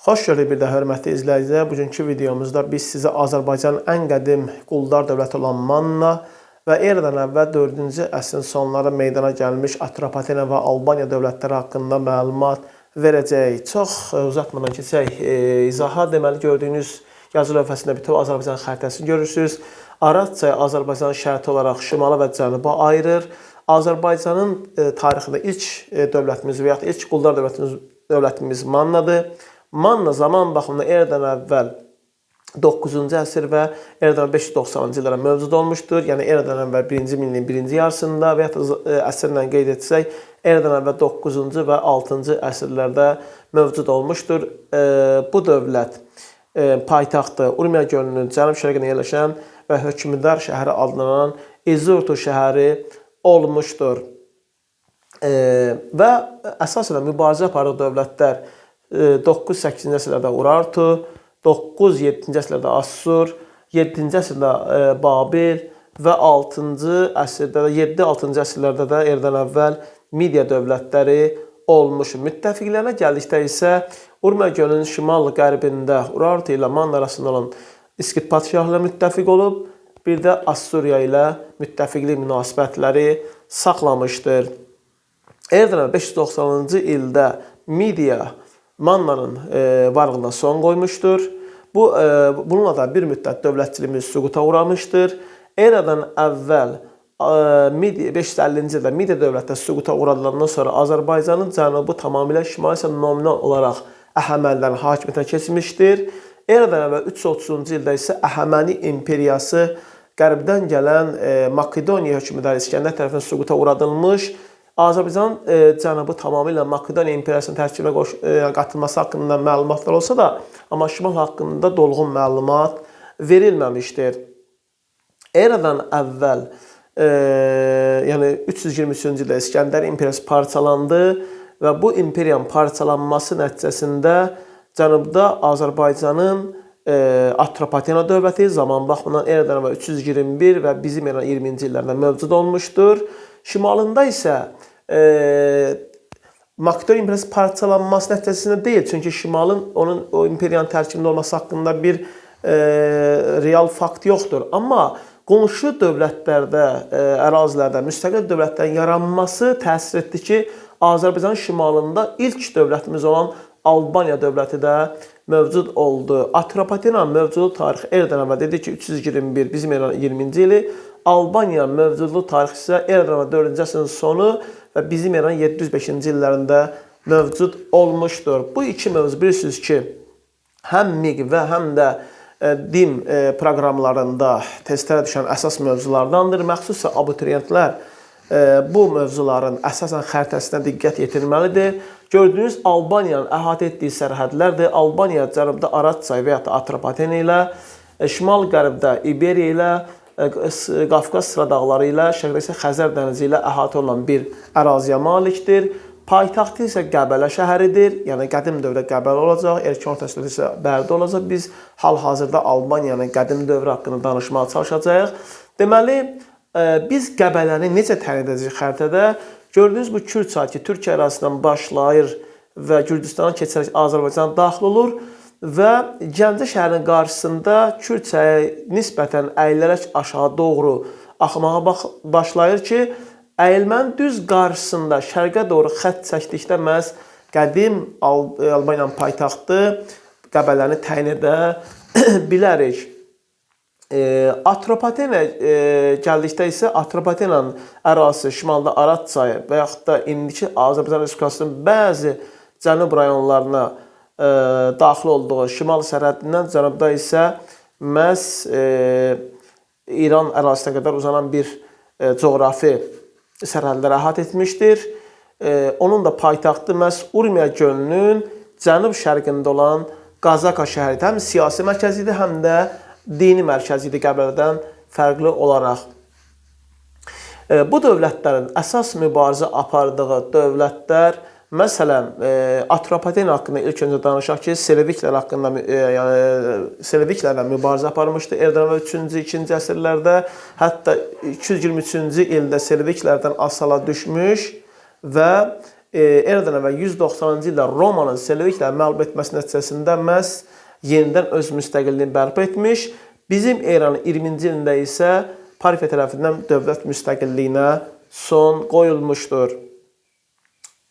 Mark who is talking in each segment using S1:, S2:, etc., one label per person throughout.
S1: Xoş gördük bir də hörmətli izləyicilər. Bugünkü videomuzda biz sizə Azərbaycanın ən qədim quldar dövləti olan Manna və eradan əvvəl 4-cü əsrin sonları meydana gəlmiş Atropatena və Albaniya dövlətləri haqqında məlumat verəcəyik. Çox uzatmadan keçək izaha. Deməli gördüyünüz yazı lövhəsində bütöv Azərbaycan xəritəsini görürsünüz. Araz çayı Azərbaycanı şərti olaraq şimala və cənuba ayırır. Azərbaycanın tarixində ilk dövlətimiz və yaxud ilk quldar dövlətimiz Mannadır. Manna zaman baxımından eradan əvvəl 9-cu əsr və eradan 590-cı illərə mövcud olmuşdur. Yəni eradan əvvəl 1-ci minilliyin birinci yarısında və ya da əsrlə qeyd etsək, eradan əvvəl 9-cu və 6-cı əsrlərdə mövcud olmuşdur. Bu dövlət paytaxtı Urmiya gölünün cənub-şərqində yerləşən və hökmdar şəhəri adlanan İzurtu şəhəri olmuşdur. Və əsasən mübarizə apardığı dövlətlər 9-8-ci əsrlərdə Urartu, 9-7-ci əsrlərdə Assur, 7-ci əsrdə Babil və 6-cı əsrdə də 7-6-cı əsrlərdə də eradan əvvəl Midiya dövlətləri olmuş. Müttəfiqlərinə gəldikdə isə Urmiya gölünün şimal-qərbində Urartu ilə Manna arasında olan İskit padşahı ilə müttəfiq olub, bir də Assuriya ilə müttəfiqlik münasibətləri saxlamışdır. Eradan 590-cı ildə Midiya Mannanın varlığına son qoymuşdur. Bununla da bir müddət dövlətçiliyimiz süquta uğramışdır. Eradan əvvəl 550-ci ildə Midiya dövləti süquta uğradılandan sonra Azərbaycanın cənubu tamamilə, şimali isə nominal olaraq Əhəmənilərin hakimiyyətinə keçmişdir. Eradan əvvəl 330-cu ildə isə Əhəməni imperiyası qərbdən gələn Makedoniya hökmdarı İsgəndər tərəfindən süquta uğradılmış. Azərbaycan cənubu tamamilə Makedoniya imperiyasının tərkibinə qatılması haqqında məlumatlar olsa da, amma şimal haqqında dolğun məlumat verilməmişdir. Eradan əvvəl, yəni 323-cü ildə İsgəndər imperiyası parçalandı və bu imperiyanın parçalanması nəticəsində cənubda Azərbaycanın Atropatena dövləti zaman baxımından eradan əvvəl 321 və bizim eranın 20-ci illərində mövcud olmuşdur. Şimalında isə Makedoniya imperiyası parçalanması nəticəsində deyil, çünki şimalın onun o imperiyanın tərkibində olması haqqında bir real fakt yoxdur. Amma qonşu dövlətlərdə, ərazilərdə müstəqil dövlətlərin yaranması təsir etdi ki, Azərbaycanın şimalında ilk dövlətimiz olan Albaniya dövləti də mövcud oldu. Atropatenanın mövcudluq tarixi eradan əvvəl dedik ki, 321 bizim eranın 20-ci ili. Albaniya mövcudluq tarixi isə eradan əvvəl 4-cü əsrin sonu və bizim eranın 705-ci illərində mövcud olmuşdur. Bu iki mövzu bilirsiniz ki, həm MİQ və həm də DİM proqramlarında testlərə düşən əsas mövzulardandır. Məxsusə abituriyentlər bu mövzuların əsasən xəritəsinə diqqət yetirməlidir. Gördüyünüz Albaniyanın əhatə etdiyi sərhədlərdir. Albaniya cənubda Araz çayı və ya da Atropatena ilə, şimal-qərbdə İberiya ilə, Qafqaz sıra dağları ilə, şərqdə isə Xəzər dənizi ilə əhatə olunan bir əraziyə malikdir. Paytaxtı isə Qəbələ şəhəridir. Yəni qədim dövrdə Qəbələ olacaq, erkən orta əsrdə isə Bərdə olacaq. Biz hal-hazırda Albaniyanın qədim dövrü haqqında danışmağa çalışacağıq. Deməli, biz Qəbələni necə təyin edəcəyik xəritədə? Gördüyünüz bu Kür çayı ki, Türkiyə ərazisindən başlayır və Gürcüstana keçərək Azərbaycana daxil olur və Gəncə şəhərinin qarşısında Kür çayı nisbətən əyilərək aşağı doğru axmağa başlayır ki, əyilmənin düz qarşısında şərqə doğru xətt çəkdikdə məhz qədim Albaniyanın paytaxtı Qəbələni təyin edə bilərik. Atropatena gəldikdə isə Atropatenanın ərazisi şimalda Araz çayı və yaxud da indiki Azərbaycan Respublikasının bəzi cənub rayonlarına daxil olduğu şimal sərhəddindən cənubda isə məhz İran ərazisinə qədər uzanan bir coğrafi sərhədləri əhatə etmişdir. Onun da paytaxtı məhz Urmiya gölünün cənub-şərqində olan Qazaka şəhəridir. Həm siyasi mərkəzi idi, həm də dini mərkəzi idi Qəbələdən fərqli olaraq. Bu dövlətlərin əsas mübarizə apardığı dövlətlər, məsələn, Atropatena haqqında ilk öncə danışaq ki, Seleviklər haqqında, yəni Seleviklərlə mübarizə aparmışdı eradan əvvəl 3-cü, 2-ci əsrlərdə, hətta 223-cü ildə Seleviklərdən asala düşmüş və Eradan əvvəl 190-cı ildə Romanın Selevikləri məğlub etməsi nəticəsində məhz yenidən öz müstəqilliyini bərpa etmiş. Bizim eranın 20-ci ilində isə Parfiya tərəfindən dövlət müstəqilliyinə son qoyulmuşdur.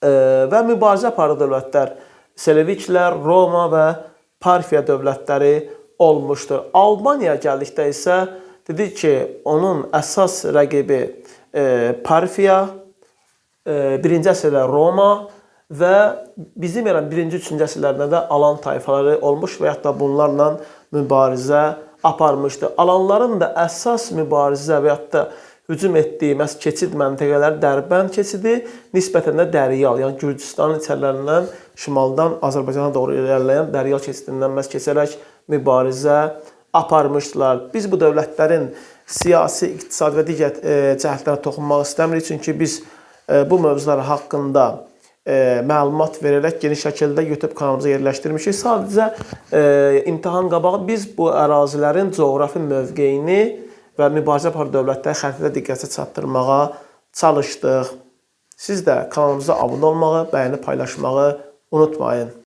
S1: Və mübarizə apardığı dövlətlər Seleviklər, Roma və Parfiya dövlətləri olmuşdur. Albaniyaya gəldikdə isə dedik ki, onun əsas rəqibi Parfiya, 1-ci əsrdə Roma və bizim eranın 1-ci, 3-cü əsrlərində də Alan tayfaları olmuş və yaxud da bunlarla mübarizə aparmışdı. Alanların da əsas mübarizə və yaxud da hücum etdiyi məhz keçid məntəqələri Dərbənd keçidi, nisbətən də Dəryal, yəni Gürcüstanın içərilərindən şimaldan Azərbaycana doğru irəliləyən Dəryal keçidindən məhz keçərək mübarizə aparmışdılar. Biz bu dövlətlərin siyasi, iqtisadi və digər cəhətlərə toxunmaq istəmirik, çünki biz bu mövzular haqqında məlumat verərək geniş şəkildə YouTube kanalımıza yerləşdirmişik. Sadəcə imtahan qabağı biz bu ərazilərin coğrafi mövqeyini və mübarizə aparan dövlətləri xəritədə diqqətə çatdırmağa çalışdıq. Siz də kanalımıza abunə olmağı, bəyəni paylaşmağı unutmayın.